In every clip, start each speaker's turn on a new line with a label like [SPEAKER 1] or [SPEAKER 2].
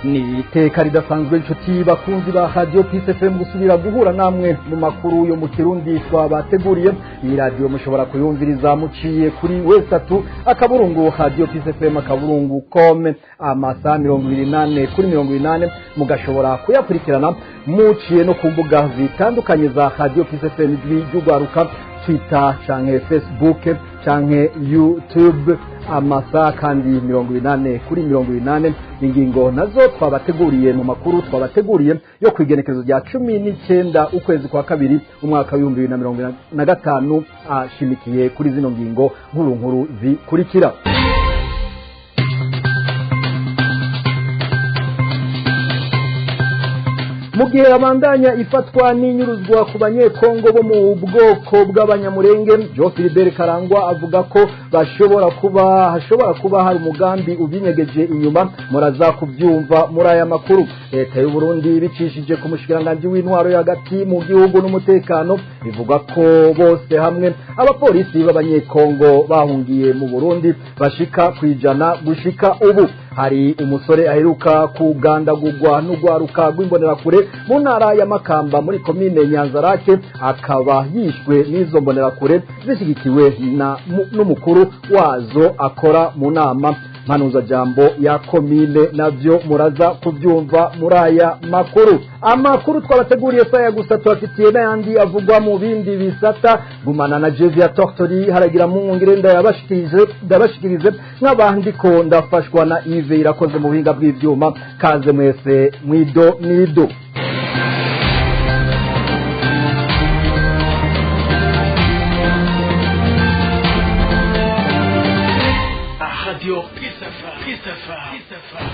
[SPEAKER 1] Ni iteka ridasanzwe, inshuti bakunzi ba Radio Peace FM, gusubira guhura namwe mu makuru yo mu Kirundi twabateguriye. Iyi radio mushobora kuyumviriza muciye kuri w3.radiopeacefm.com, amasaha 24/24 mugashobora kuyakurikirana muciye no ku mbuga zitandukanye za Radio Peace FM ry'Ugwaruka, Twitter canke Facebook canke YouTube, amasaha kandi 24/24. Ingingo nazo twabateguriye mu makuru twabateguriye yo kwigenekerezo rya 19 ukwezi kwa kabiri umwaka wa 2025 ashimikiye kuri zino ngingo nkuru nkuru zikurikira. Mu gihe abandanya ifatwa n'inyuruzwa ku Banyekongo bo mu bwoko bw'Abanyamurenge, Jean Philibert Karangwa avuga ko bashobora kuba hashobora kuba hari umugambi ubinyegeje inyuma. Muraza kubyumva muri aya makuru. Leta y'u Burundi bicishije ku mushikiranganji w'intwaro hagati mu gihugu n'umutekano ivuga ko bose hamwe abapolisi b'Abanyekongo bahungiye mu Burundi bashika kwijana gushika ubu. Hari umusore aheruka kugandagurwa n'ugwaruka rw'imbonerakure mu ntara ya Makamba muri komine Nyanzarake, akaba yishwe n'izo mbonerakure zishyigikiwe n'umukuru wazo akora mu nama mpanuzajambo ya komine. Navyo muraza kubyumva muri aya makuru. Amakuru twabateguriye saya gusa, tubafitiye n'ayandi avugwa mu bindi bisata. Gumana na Jevia Tortori haragira mu ngire ndabashikirize nk'abandi ko ndafashwa na Yves Irakoze mu buhinga bw'ivyuma. Kaze mwese mwido nido.
[SPEAKER 2] Radio Peace FM, Peace FM, Peace FM.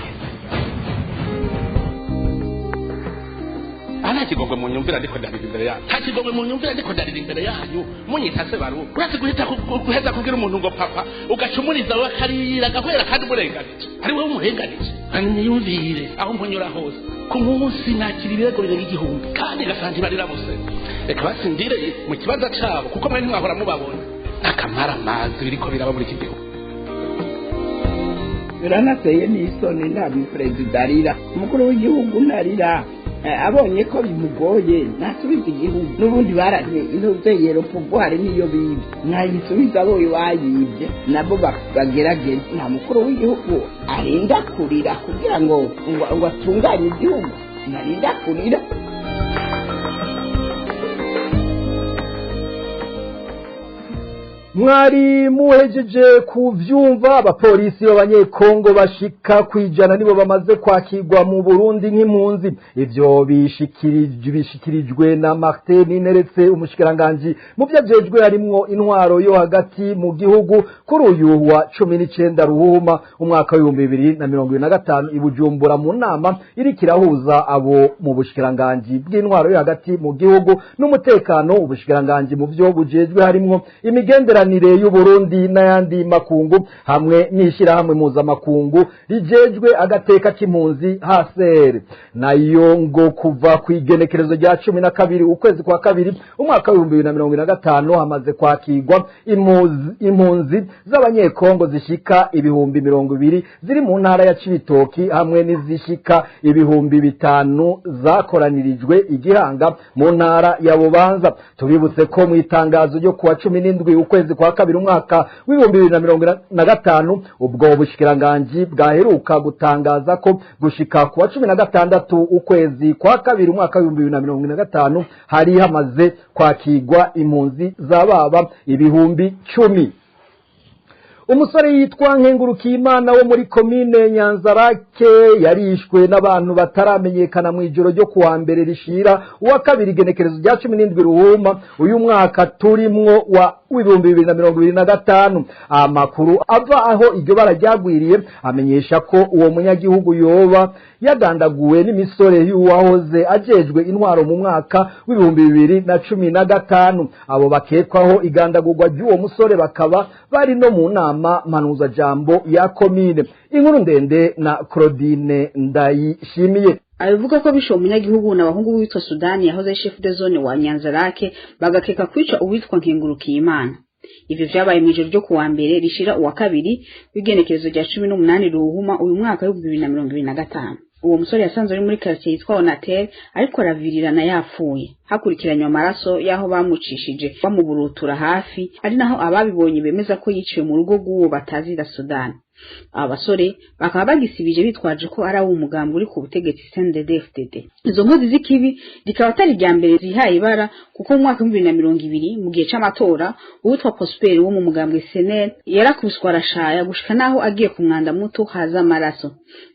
[SPEAKER 3] Nta kigongwe mu nyumvira ndiko ndarira imbere yanyu, nta kigongwe mu nyumvira ndiko ndarira imbere yanyu, munyita se baru uretse guhita guheza kubwira umuntu ngo papa ugacumuriza we akarira agahwera kandi umurenganije ari wowe umurenganije. Niyumvire aho mpunyura hose ku munsi nakira ibirego birenga 1000 kandi gasanga barira bose. Reka basindire mu kibanza cabo kuko mwe ntimwahora mubabona akamara amazi biriko biraba muri iki gihugu.
[SPEAKER 4] Biranateye n'isoni, nta perezida arira, umukuru w'igihugu ntarira, abonye ko bimugoye ntasubiza igihugu. N'ubundi baranye intuzeyero pouvoir niyo bibye mwayisubiza abo bayibye nabo bagerageze. Nta mukuru w'igihugu arinda kurira kugira ngo ngo atunganye igihugu, ntarinda kurira.
[SPEAKER 1] Mwari muhejeje kuvyumva, abapolisi b'Abanyekongo bashika kwijana nibo bamaze kwakirwa mu Burundi nk'impunzi. Ivyo bishikirijwe na Martin Neretse, umushikiranganji mu vyajejwe harimwo intwaro yo hagati mu gihugu, kuri uyu wa 19 Ruhuma umwaka wa 2025 i Bujumbura mu nama iriko irahuza abo mu bushikiranganji bw'intwaro yo hagati mu gihugu n'umutekano, ubushikiranganji mu vyo bujejwe harimwo imigenderanire y'u Burundi n'ayandi makungu, hamwe n'ishirahamwe mpuzamakungu rijejwe agateka k'impunzi HCR. Nayo ngo kuva ku igenekerezo rya 12 ukwezi kwa kabiri umwaka wa 2025 hamaze kwakirwa impunzi z'Abanyekongo zishika 20,000 ziri mu ntara ya Cibitoki, hamwe n'izishika 5,000 zakoranirijwe igihanga mu ntara ya Bubanza. Tubibutse ko mu itangazo ryo kuwa 17 ukwezi kwa kabiri umwaka wa 2025 ubwo bushikiranganji bwaheruka gutangaza ko gushika kuwa 16 ukwezi kwa kabiri umwaka wa 2025 hari hamaze kwakirwa impunzi zababa 10,000. Umusore yitwa Nkengurukiyimana wo muri komine Nyanzarake yarishwe n'abantu bataramenyekana mu ijoro ryo kuwa mbere rishira uwa kabiri igenekerezo rya 17 Ruhuma uyu mwaka turimwo wa 2025. Amakuru ava aho iryo bara ryagwiriye amenyesha ko uwo munyagihugu yoba yagandaguwe n'imisore y'uwahoze ajejwe intwaro mu mwaka wa 2015. Abo bakekwaho igandagurwa ry'uwo musore bakaba bari no mu nama mpanuzajambo ya komine. Inkuru ndende na Claudine Ndayishimiye.
[SPEAKER 5] Abivuga ko bishe umunyagihugu na bahungu witwa Sudani yahoze chef de zone wa Nyanzarake bagakeka kwica uwitwa Nkengurukiyimana. Ivyo vyabaye mu ijoro ryo kuwa mbere rishira uwa kabiri w'igenekerezo rya 18 Ruhuma uyu mwaka wa 2025. Uwo musore yasanzwe ari muri quartier yitwa Onatel ariko aravirirana yapfuye, hakurikiranywe amaraso y'aho bamucishije bamuburutura hafi, ari naho ababibonye bemeza ko yiciwe mu rugo rw'uwo batazira Sudani. Aba basore bakaba bagisibije bitwaje ko ari umugambi uri ku butegetsi CNDD-FDD. Izo nkozi z'ikibi rikaba atari irya mbere zihaye ibara, kuko mu mwaka 2020 mu gihe c'amatora uwitwa Prosper wo mu mugambwe SNL yarakubiswe arashaya gushika naho agiye ku mwanda muto haza amaraso,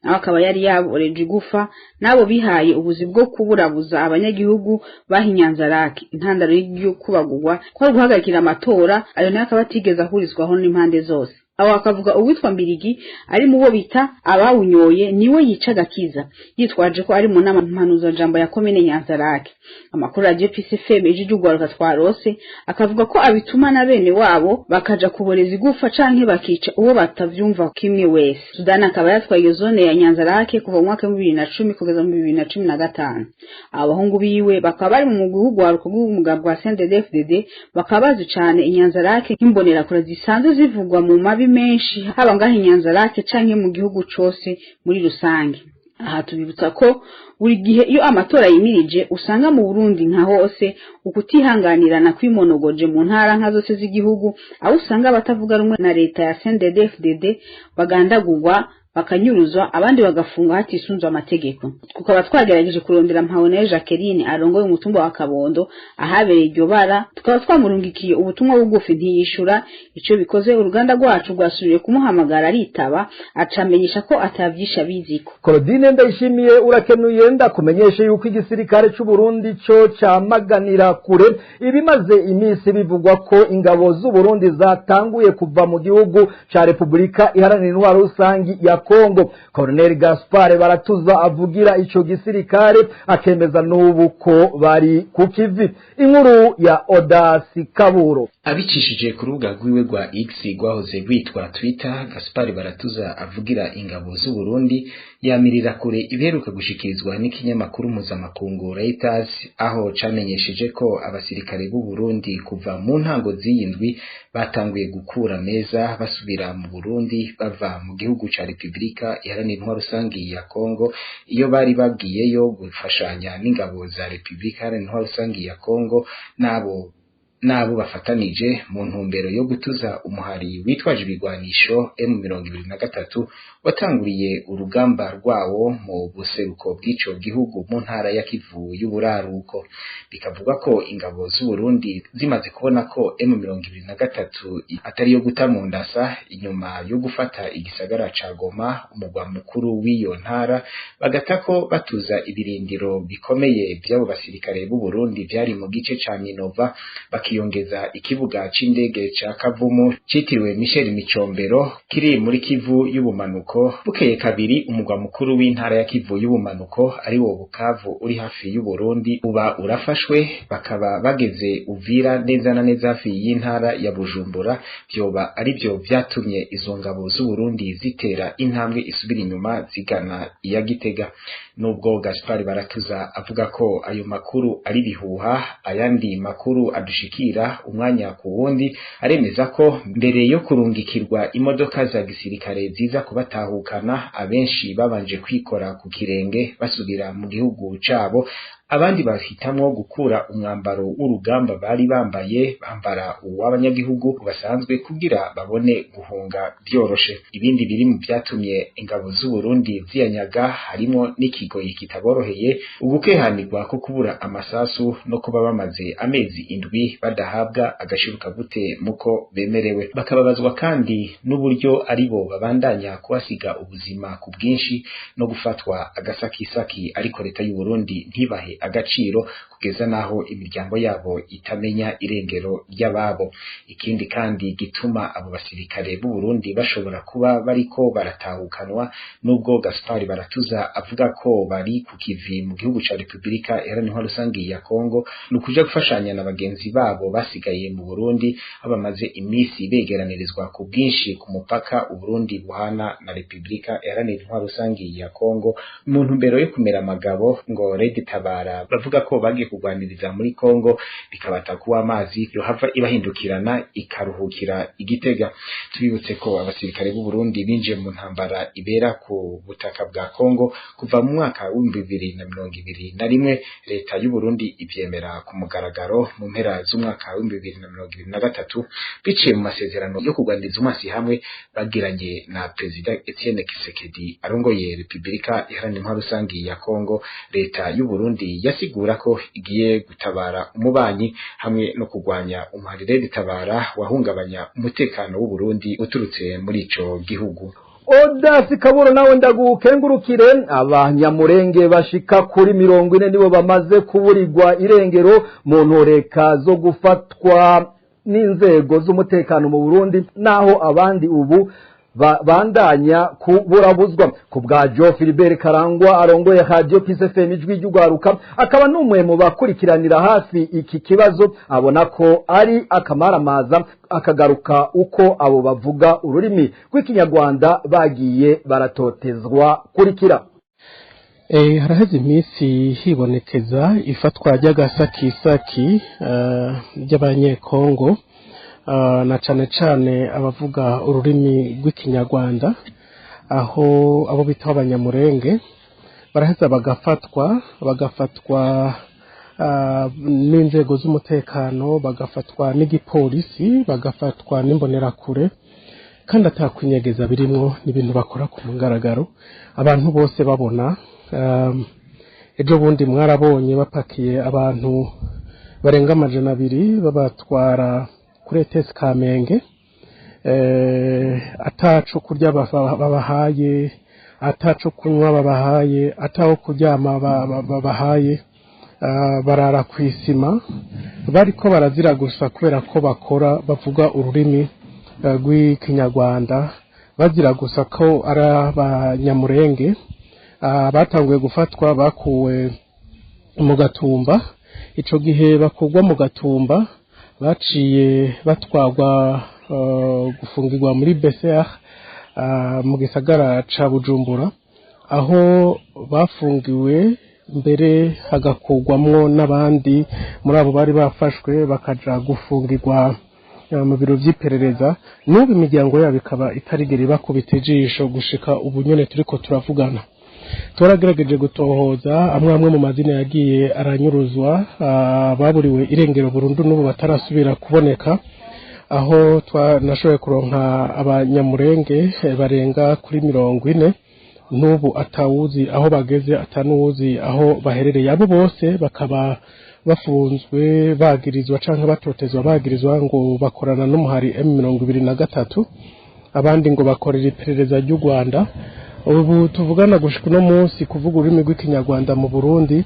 [SPEAKER 5] nawe akaba yari yaboreje igufa n'abo bihaye ubuzi bwo kuburabuza abanyagihugu bahinyanzarake. Intandaro yo kubagurwa kwari guhagarikira amatora, ayo nayo akaba atigeze ahurizwaho n'impande zose. Aho akavuga uwitwa Mbirigi ari mu bo bita abawunyoye niwe yica agakiza, yitwaje ko ari mu nama mpanuzajambo ya komine Nyanzarake. Amakuru ya PCFM ijwi ry'urwaruka twarose akavuga ko abituma na bene wabo bakaja kuboreza igufa canke bakica uwo batavyumva kimwe wese. Sudani akaba yatwaye iyo zone ya Nyanzarake kuva mu mwaka wa 2010 kugeza mu 2015. Abahungu biwe bakaba bari mu mugwi w'urwaruka rw'umugambi wa CNDD-FDD, bakaba bazi cane Inyanzarake nk'imbonerakure zisanzwe zivugwa mu mabi menshi, haba ngaho Inyanzarake canke mu gihugu cose muri rusange. Aha tubibutsa ko buri gihe iyo amatora yimirije usanga mu Burundi nka hose ukutihanganirana kwimonogoje mu ntara nka zose z'igihugu, aho usanga abatavuga rumwe na leta ya CNDD-FDD bagandagurwa, bakanyuruzwa, abandi bagafungwa hatisunzwe amategeko. Tukaba twagerageje kurondera Mpabonayo Jacqueline arongoye umutumba wa Kabondo ahabereye iryo bara, tukaba twamurungikiye ubutumwa bugufi ntiyishura. Ico bikoze uruganda rwacu rwasubiye kumuhamagara aritaba, acamenyesha ko atavyisha biziko.
[SPEAKER 1] Claudine Ndayishimiye urakenuye. Ndakumenyeshe yuko igisirikare c'u Burundi co camaganira kure ibimaze imisi bivugwa ko ingabo z'u Burundi zatanguye kuva mu gihugu ca Republika Iharanira Intwaro Rusangi ya Kongo. Colonel Gaspard Baratuza avugira ico gisirikare akemeza n'ubu ko bari ku kivi. Inkuru ya Odasi Kaburo.
[SPEAKER 6] Abicishije ku rubuga rwiwe rwa X rwahoze rwitwa Twitter, Gaspard Baratuza avugira ingabo z'u Burundi yamirira kure ibiheruka gushikirizwa n'ikinyamakuru mpuzamakungu Reuters, aho camenyesheje ko abasirikare b'u Burundi kuva mu ntango z'iyi ndwi batanguye gukura meza basubira mu Burundi bava mu gihugu ca Republika Iharanira Intwaro Rusangi ya Kongo, iyo bari bagiyeyo gufashanya n'ingabo za Republika Iharanira Intwaro Rusangi ya Kongo n'abo bafatanije mu ntumbero yo gutuza umuhari witwaje ibigwanisho M23 watanguriye urugamba rwawo mu buseruko bw'ico gihugu mu ntara ya Kivu y'uburaruko. Bikavuga ko ingabo z'u Burundi zimaze kubona ko M23 atari yo guta mu ndasa, inyuma yo gufata igisagara ca Goma, umugwa mukuru w'iyo ntara, bagata ko batuza ibirindiro bikomeye by'abo basirikare b'u Burundi byari mu gice ca Minova, bakiyongeza ikibuga c'indege ca Kavumu citiriwe Michel Micombero kiri muri Kivu y'ubumanuko. Bukeye kabiri umugwa mukuru w'intara ya Kivu y'ubumanuko ari wo Bukavu uri hafi y'u Burundi uba urafashwe, bakaba bageze Uvira neza na neza hafi y'intara ya Bujumbura. Vyoba ari byo vyatumye izo ngabo z'u Burundi zitera intambwe isubira inyuma zigana iya Gitega. Nubwo Gaspard Baratuza avuga ko ayo makuru ari bihuha, ayandi makuru adushikira umwanya ku wundi aremeza ko mbere yo kurungikirwa imodoka za gisirikare ziza kubatahukana, abenshi babanje kwikora ku kirenge basubira mu gihugu cabo, abandi bahitamwo gukura umwambaro w'urugamba bari bambaye bambara uw'abanyagihugu basanzwe kugira babone guhunga byoroshe. Ibindi biri mu vyatumye ingabo z'u Burundi ziyanyaga harimo n'ikigoyi kitaboroheye, ugukehanirwa ko kubura amasasu no kuba bamaze amezi 7 badahabwa agashiruka bute muko bemerewe. Bakababazwa kandi n'uburyo aribo babandanya kuhasiga ubuzima ku bwinshi no gufatwa agasakisaki, ariko leta y'u Burundi ntibahe agaciro kugeza naho imiryango yabo itamenya irengero ry'ababo. Ikindi kandi gituma abo basirikare b'u Burundi bashobora kuba bariko baratahukanwa, nubwo Gaspard Baratuza avuga ko bari ku kivi mu gihugu ca Republika Iharanira Intwaro Rusangi ya Kongo, ni ukuja gufashanya na bagenzi babo basigaye mu Burundi abamaze imisi begeranirizwa ku bwinshi ku mupaka u Burundi buhana na Republika Iharanira Intwaro Rusangi ya Kongo mu ntumbero yo kumera amagabo ngo Red Tabara Tabara bavuga ko bagiye kugwaniriza muri Kongo bikabata kuwa amazi yohava ibahindukirana ikaruhukira Igitega. Tubibutse ko abasirikare b'u Burundi binjiye mu ntambara ibera ku butaka bwa Kongo kuva mu mwaka wa 2021, leta y'u Burundi ivyemera ku mugaragaro mu mpera z'umwaka wa 2023 biciye mu masezerano yo kugwaniriza umwasi hamwe bagiranye na Perezida Etienne Tshisekedi arongoye Republika Iharanira Intwaro Rusangi ya Kongo. Leta y'u Burundi yasigura ko igiye gutabara umubanyi hamwe no kugwanya umuharire ritabara wahungabanya umutekano w'u Burundi uturutse muri ico gihugu.
[SPEAKER 1] Odasi Kaburo nawe ndagukengurukire. Abanyamurenge bashika kuri 40 nibo bamaze kuburirwa irengero mu ntoreka zo gufatwa n'inzego z'umutekano mu Burundi, naho abandi ubu bandanya kuburabuzwa. Ku bwa Joe Philibert Karangwa arongoye Radio Peace FM ijwi ry'ugwaruka, akaba n'umwe mu bakurikiranira hafi iki kibazo, abona ko ari akamaramaza, akagaruka uko abo bavuga ururimi rw'ikinyarwanda bagiye baratotezwa. Kurikira.
[SPEAKER 7] Haraheze iminsi hibonekeza ifatwa ry'agasakisaki ry'abanyekongo, na cane cane abavuga ururimi rw'ikinyarwanda, aho abo bita abanyamurenge baraheza bagafatwa n'inzego z'umutekano, bagafatwa n'igipolisi, bagafatwa n'imbonerakure, kandi atakwinyegeza birimwo, n'ibintu bakora ku mugaragaro abantu bose babona. Ejo bundi mwarabonye bapakiye abantu barenga 200 babatwara kuri ETS Kamenge, ataco kurya babahaye, ataco kunywa babahaye, ataho kuryama babahaye, barara kw'isima, bariko barazira gusa kubera ko bakora bavuga ururimi rw'ikinyarwanda, bazira gusa ko ari abanyamurenge. Batanguye gufatwa bakuwe mu Gatumba. Ico gihe bakugwa mu Gatumba baciye batwagwa gufungirwa muri BCR mu gisagara ca Bujumbura, aho bafungiwe mbere hagakugwamwo n'abandi muri abo bari bafashwe bakaja gufungirwa mu biro vy'iperereza. N'ubu imiryango yabo ikaba itarigera ibakubita ijisho gushika ubu nyene turiko turavugana. Turagerageje gutohoza amwe amwe mu mazina yagiye aranyuruzwa, baburiwe irengero burundu n'ubu batarasubira kuboneka, aho twanashoboye kuronka abanyamurenge barenga kuri 40 n'ubu atawuzi aho bageze, atanuzi aho baherereye. Abo bose bakaba bafunzwe bagirizwa canke batotezwa bagirizwa ngo bakorana n'umuhari M23, abandi ngo bakorera iperereza ry'u Rwanda. Ubu tuvugana gushika uno munsi, kuvuga ururimi rw'ikinyarwanda mu Burundi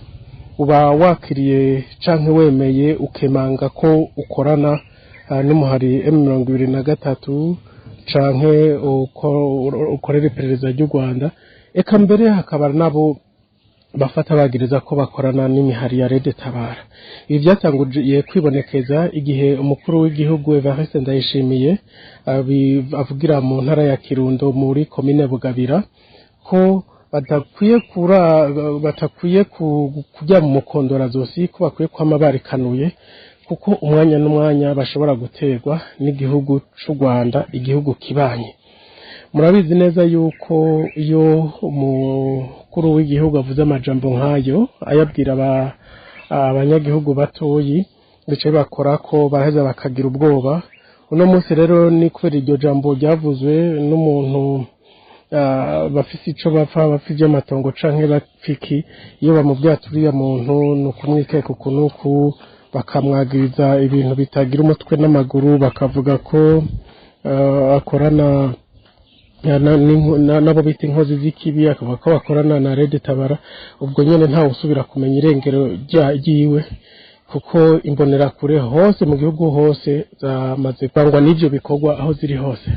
[SPEAKER 7] uba wakiriye canke wemeye ukemanga ko ukorana n'umuhari M23 canke ukorera iperereza ry'u Rwanda. Eka mbere hakaba nabo bafata bagiriza ko bakorana n'imihari ya Rede Tabara. Ibi byatanguye kwibonekeza igihe umukuru w'igihugu Evariste Ndayishimiye avugira mu ntara ya Kirundo muri komine Bugabira ko batakwiye kujya mu mukondora zosi, ko bakwiye kwama barikanuye, kuko umwanya n'umwanya bashobora guterwa n'igihugu c'u Rwanda, igihugu kibanye. Murabizi neza yuko iyo umukuru w'igihugu avuze amajambo nk'ayo ayabwira abanyagihugu batoyi, bicaye bakora ko baraheza bakagira ubwoba. Uno munsi rero ni kubera iryo jambo ryavuzwe n'umuntu bafise ico bapfa, bafise ivy'amatongo canke bafiki, iyo bamubwira turiya muntu ni ukumwikeka uku n'uku, bakamwagiriza ibintu bitagira umutwe n'amaguru, bakavuga ko akorana nabo bita inkozi z'ikibi, akavuga ko bakorana na Rede Tabara. Ubwo nyene ntawe usubira kumenya irengero ryiwe, kuko imbonerakure hose mu gihugu hose zamaze kwangwa n'ivyo bikorwa aho ziri hose.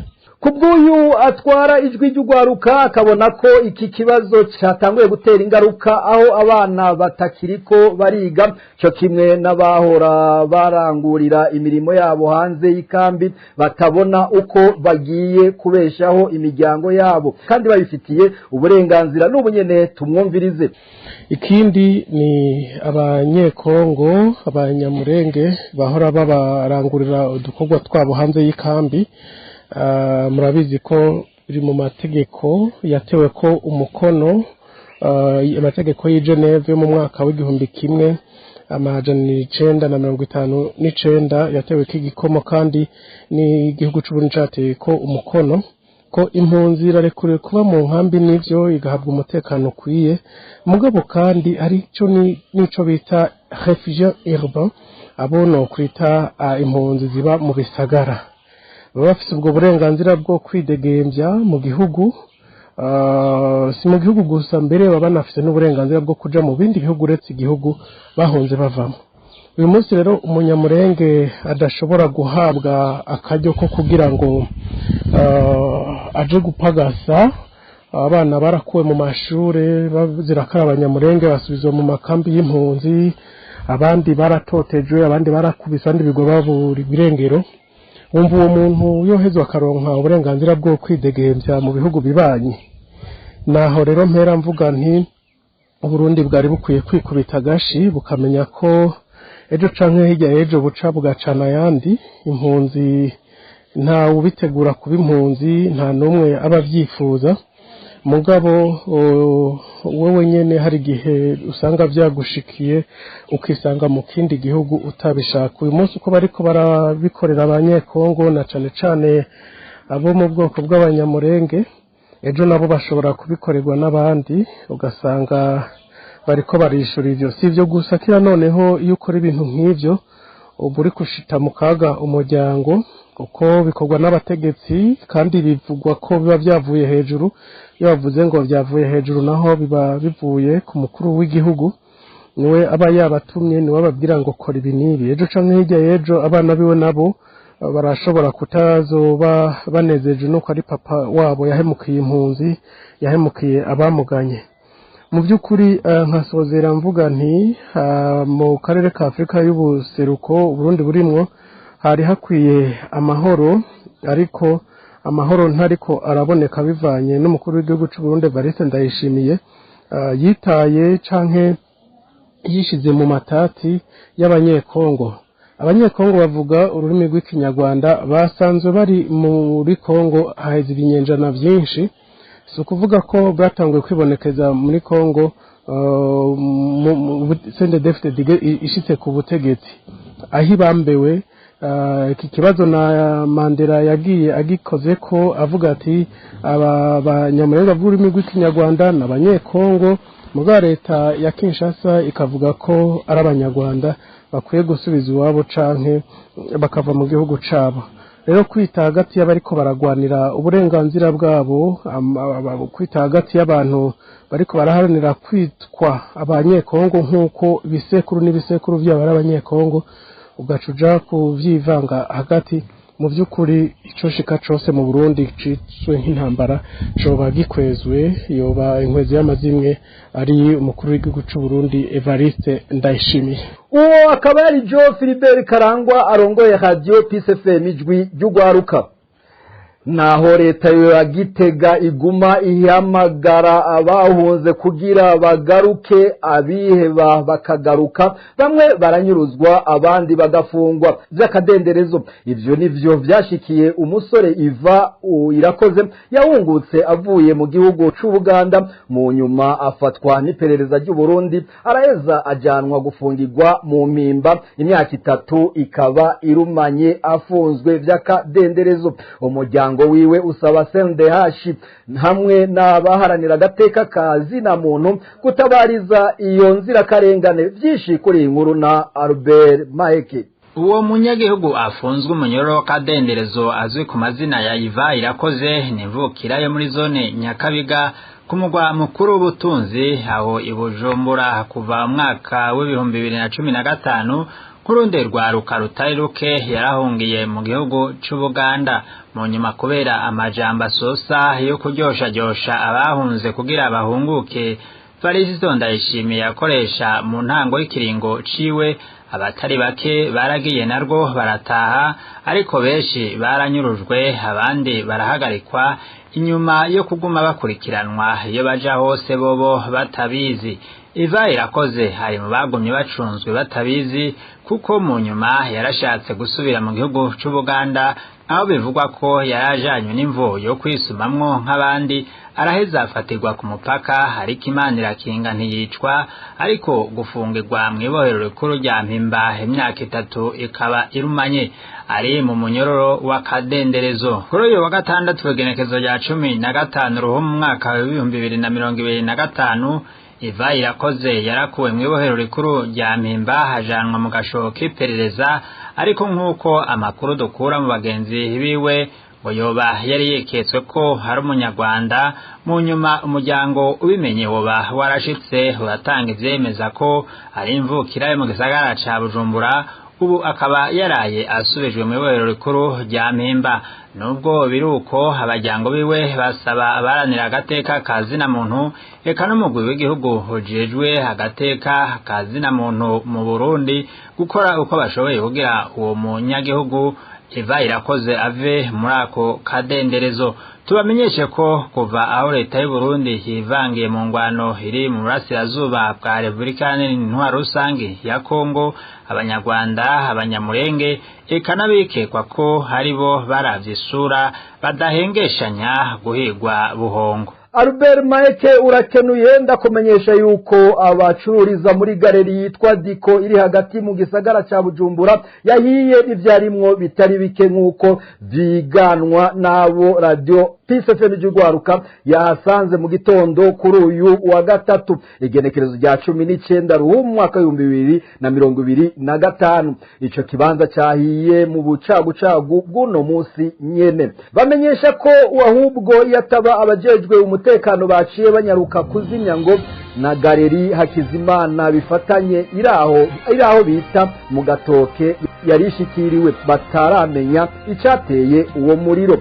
[SPEAKER 1] Kubw'uyu atwara Ijwi ry'Urwaruka, akabona ko iki kibazo cyatanguye gutera ingaruka, aho abana batakiriko bariga cyo kimwe n'abahora barangurira imirimo yabo hanze y'ikambi batabona uko bagiye kubeshaho imiryango yabo kandi babifitiye uburenganzira. N'ubunyene tumwumvirize.
[SPEAKER 7] Ikindi ni Abanyekongo, Abanyamurenge bahora babarangurira udukorwa twabo hanze y'ikambi. Murabizi ko biri mu mategeko yatewe ko umukono, amategeko y'i Geneve yo mu mwaka w'1959, yatewe ko igikomo kandi n'igihugu c'Uburundi cateye ko umukono, ko impunzi irarekuriwe kuba mu nkambi, n'ivyo, igahabwa umutekano ukwiye. Mugabo kandi hari ico nico bita réfugié urbain, abo no kwita impunzi ziba mu bisagara, baba bafise ubwo burenganzira bwo kwidegembya mu gihugu. Si mu gihugu gusa, mbere baba banafise n'uburenganzira bwo kuja mu bindi bihugu uretse igihugu bahunze bavamo. Uyu munsi rero Umunyamurenge adashobora guhabwa akaryo ko kugira ngo aje gupagasa, abana barakuwe mu mashure bazira ko ari Abanyamurenge, basubizwa mu makambi y'impunzi, abandi baratotejwe, abandi barakubiswe, abandi bigwa babura irengero. Wumva uwo muntu yohezwa akaronka uburenganzira bwo kwidegembya mu bihugu bibanyi? Naho rero mpera mvuga nti Uburundi bwari bukwiye kwikubita agashi, bukamenya ko ejo canke hirya y'ejo buca bugacana ayandi. Impunzi, nta ubitegura kuba impunzi, nta n'umwe aba avyifuza. Mugabo wowe nyene hari igihe usanga vyagushikiye, ukisanga mu kindi gihugu utabishaka. Uyu munsi uko bariko barabikorera Abanyekongo, na cane cane abo mu bwoko bw'Abanyamurenge, ejo nabo bashobora kubikorerwa n'abandi, ugasanga bariko barishura ivyo. Si ivyo gusa kira, noneho iyo ukora ibintu nk'ivyo uba uri gushita mu kaga umuryango, kuko bikorwa n'abategetsi kandi bivugwa ko biba byavuye hejuru. Iyo bavuze ngo byavuye hejuru, naho biba bivuye ku mukuru w'igihugu, niwe aba yabatumye, niwe ababwira ngo kora ibi n'ibi. Ejo canke hirya y'ejo abana biwe nabo barashobora kutazoba banezeje nuko ari papa wabo yahemukiye impunzi, yahemukiye abamuganye. Mu by'ukuri nkasozera mvuga nti mu karere ka Afurika y'Ubuseruko Uburundi burimwo hari hakwiye amahoro, ariko amahoro ntariko araboneka bivanye n'umukuru w'igihugu cy'u Burundi Evariste Ndayishimiye, yitaye canke yishize mu matati y'Abanyekongo. Abanyekongo bavuga ururimi rw'Ikinyarwanda, basanzwe bari muri Kongo haheze ibinyenjana byinshi. Si ukuvuga ko bwatanguye kwibonekeza muri Kongo CNDD-FDD ishitse ku butegetsi, aho ibambewe iki kibazo na Mandela yagiye agikoze ko avuga ati aba Banyamurenge bavuga ururimi rw'Ikinyarwanda ni Abanyekongo, muga leta ya Kinshasa ikavuga ko ari Abanyarwanda bakwiye gusubiza iwabo canke bakava mu gihugu cabo. Rero kwita hagati y'abariko baragwanira uburenganzira bwabo, kwita hagati y'abantu bariko baraharanira kwitwa Abanyekongo nk'uko ibisekuru n'ibisekuru byabo ari Abanyekongo, ugaca uja kuvyivanga hagati, mu by'ukuri ico shika cose mu Burundi citswe nk'intambara coba gikwezwe, yoba inkwezi y'amazimwe ari umukuru w'igihugu c'u Burundi Evariste Ndayishimiye.
[SPEAKER 1] Uwo akaba yari Joe Philibert Karangwa arongoye Radio Peace FM Ijwi ry'Urwaruka. Naho leta ya Gitega iguma ihamagara abahunze kugira bagaruke, abiheba bakagaruka, bamwe baranyuruzwa, abandi bagafungwa by'akadenderezo. Ivyo nivyo vyashikiye umusore Iva Irakoze yahungutse avuye mu gihugu c'Ubuganda, mu nyuma afatwa n'iperereza ry'u Burundi, araheza ajanwa gufungirwa mu Mpimba, imyaka 3 ikaba irumanye afunzwe by'akadenderezo. Umuryango wiwe usaba CNDH hamwe n'abaharanira agateka ka zina muntu gutabariza iyo nzirakarengane. Byinshi kuri iyi nkuru na Albert Maheke.
[SPEAKER 8] Uwo munyagihugu afunzwe umunyororo w'akadenderezo azwi ku mazina ya Iva Irakoze, ni imvukira yo muri zone Nyakabiga ku mugwa mukuru w'ubutunzi aho i Bujumbura. Kuva mu mwaka w'2015 Kurundi rwaruka rutari ruke yarahungiye mu gihugu c'Ubuganda mu nyuma kubera amajambo asosa yo kuryoshajyosha abahunze kugira bahunguke. Varisito Ndayishimiye akoresha mu ntango y'ikiringo ciwe, abatari bake baragiye narwo barataha, ariko benshi baranyurujwe, abandi barahagarikwa inyuma yo kuguma bakurikiranwa iyo baja hose bobo batabizi. Iva Irakoze hari mu bagumye bacunzwe batabizi, kuko mu nyuma yarashatse gusubira mu gihugu c'Ubuganda, aho bivugwa ko yarajanywe n'imvo yo kwisumamwo nk'abandi, araheza afatirwa ku mupaka, ariko Imana irakinga ntiyicwa, ariko gufungirwa mw'ibohero rikuru rya Mpimba imyaka 3 ikaba irumanye ari mu munyororo w'akadenderezo. Kuri uyu wa gatandatu igenekezo rya 15 Ruhumu mwaka wa 2025, Iva Irakoze yarakuwe mw'ibohero rikuru rya Mpimba hajanwa mu gasho k'iperereza, ariko nk'uko amakuru dukura mu bagenzi biwe ngo yoba yari yiketswe ko hari umunyarwanda. Mu nyuma umuryango ubimenye woba warashitse uratanga ivyemeza ko ari imvukira yo mu gisagara ca Bujumbura, ubu akaba yaraye asubijwe mu ibohero rikuru rya Mpimba. Nubwo biruko, abajyango biwe basaba abaranira agateka ka zina muntu eka n'umugwi w'igihugu ujejwe agateka ka zina muntu mu Burundi gukora uko bashoboye kugira uwo munyagihugu Iva Irakoze ave muri ako kadenderezo. Tubamenyeshe ko kuva aho leta y'u Burundi yivangiye mu ngwano iri mu burasirazuba bwa Repubulika Iharanira Intwaro Rusangi ya Kongo, Abanyarwanda, Abanyamurenge eka n'abikekwa ko haribo baravye isura badahengeshanya guhigwa buhongo.
[SPEAKER 1] Albert Maeke urakenuye. Ndakumenyesha yuko abacururiza muri galeri yitwa Diko iri hagati mu gisagara ca Bujumbura yahiye ivyarimwo bitari bike, nk'uko vyiganwa n'abo Radio Peace FM ry'Urwaruka yahasanze mu gitondo kuri uyu wa gatatu, igenekerezo rya 19 Ruhumu mwaka 2025. Ico kibanza cahiye mu bucagucagu bw'uno munsi nyene. Bamenyesha ko ahubwo yataba abajejwe umutekano baciye banyaruka kuzimya ngo na galeri Hakizimana bifatanye iraho bita mu Gatoke yarishikiriwe, bataramenya icateye uwo muriro.